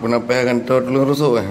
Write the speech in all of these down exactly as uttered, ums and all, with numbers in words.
Peunapéh gantoe tuleueng rusok, eh.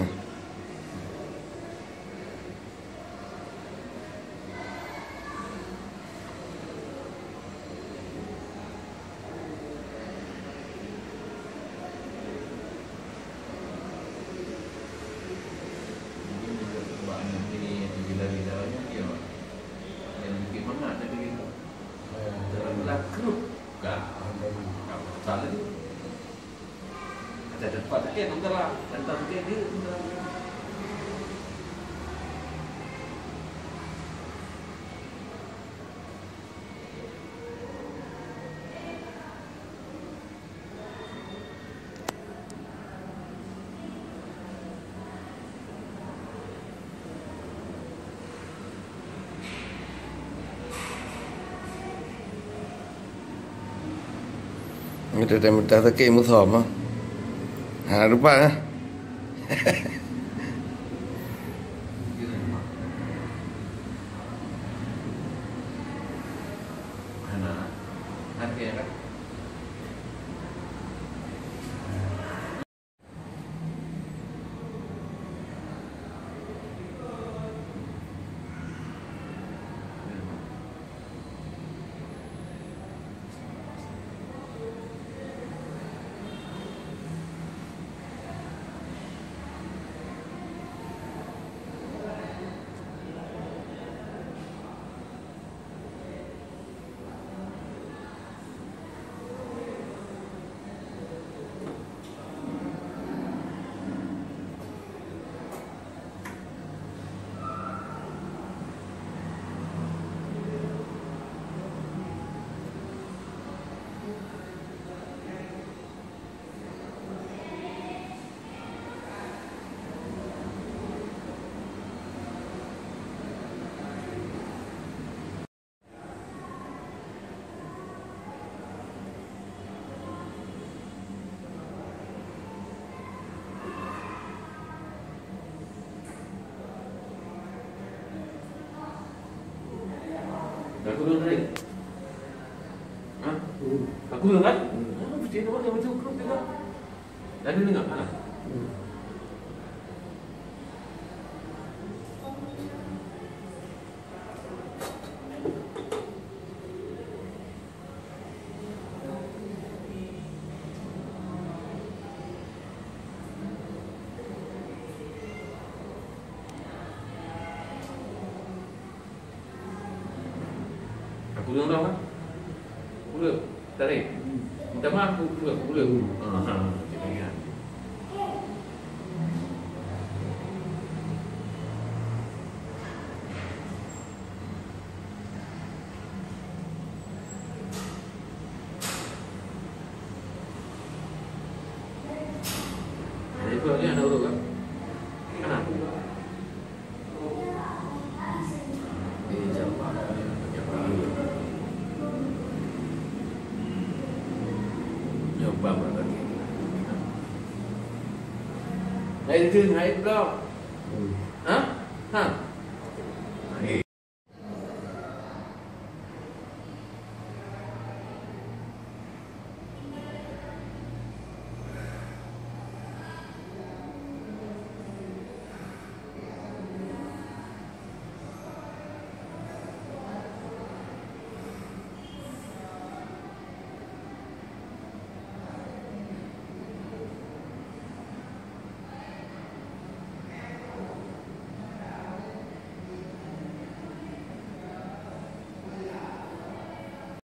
Mita, mita sakét musom, ah. Hana rupa, ah. Dah kurang tadi? Ha? Dah kurang kan? Hmm. Ha, mesti ada orang yang baca grup juga. Dah dengar? Ha? Hmm. Aku dengar orang, kan? Pula. Tarik. Minta maaf, aku pula, aku pula. Hmm. Ah, ha. Jadi, tu ni anak urut, kan? Anak. Eh, jampat. Jampat. Jampat. Hai, Dun, hai, Bro. Hmm. Ha? Ha?